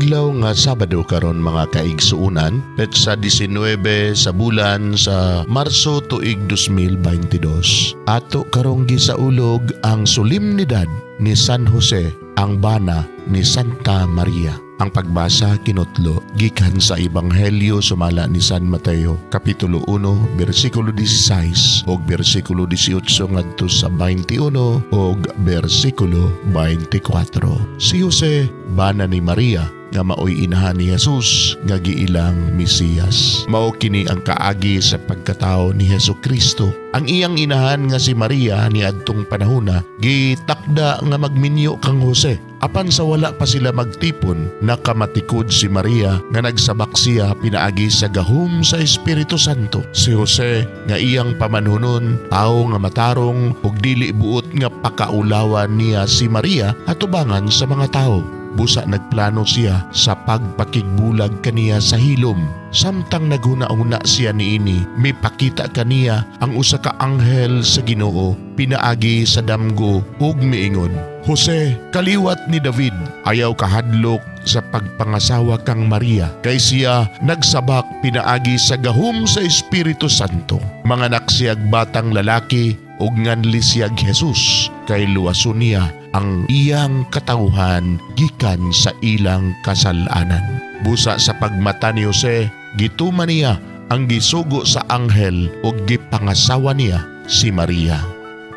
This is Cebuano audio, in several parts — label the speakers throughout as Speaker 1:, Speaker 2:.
Speaker 1: Adlaw nga Sabado karon, mga kaigsuunan, petsa 19 sa bulan sa Marso tuig 2022. Ato karong gisaulog ang solemnidad ni San Jose, ang bana ni Santa Maria. Ang pagbasa kinutlo gikan sa Ebanghelyo sumala ni San Mateo, kapitulo 1, bersikulo 16 ug bersikulo 18 ngadto sa 21 ug bersikulo 24. Si Jose, bana ni Maria, nga maoy inahan ni Jesus nga giilang Mesiyas. Mao kini ang kaagi sa pagkatao ni Hesus Kristo. Ang iyang inahan nga si Maria niadtong panahona gitakda nga magminyo kang Jose. Apan sa wala pa sila magtipon, nakamatikod si Maria nga nagsabak siya pinaagi sa gahom sa Espiritu Santo. Si Jose nga iyang pamanhunon, tawo nga matarong ug dili buot nga pakaulawan niya si Maria atubangan sa mga tawo. Busa nagplano siya sa pagpakigbulag kaniya sa hilom. Samtang naghuna-huna siya niini, mipakita kaniya ang usa ka anghel sa Ginoo pinaagi sa damgo ug miingon, "Jose, kaliwat ni David, ayaw kahadlok sa pagpangasawa kang Maria, kay siya nagsabak pinaagi sa gahom sa Espiritu Santo. Manganak siyag batang lalaki ug nganli siyag Jesus, kay luwason niya ang iyang katawhan gikan sa ilang kasalanan." Busa sa pagmata ni Jose, gituman niya ang gisugo sa anghel ug gipangasawa niya si Maria.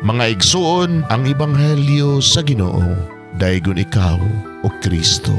Speaker 1: Mga igsuon, ang ebanghelyo sa Ginoo. Daygon ikaw, o Kristo.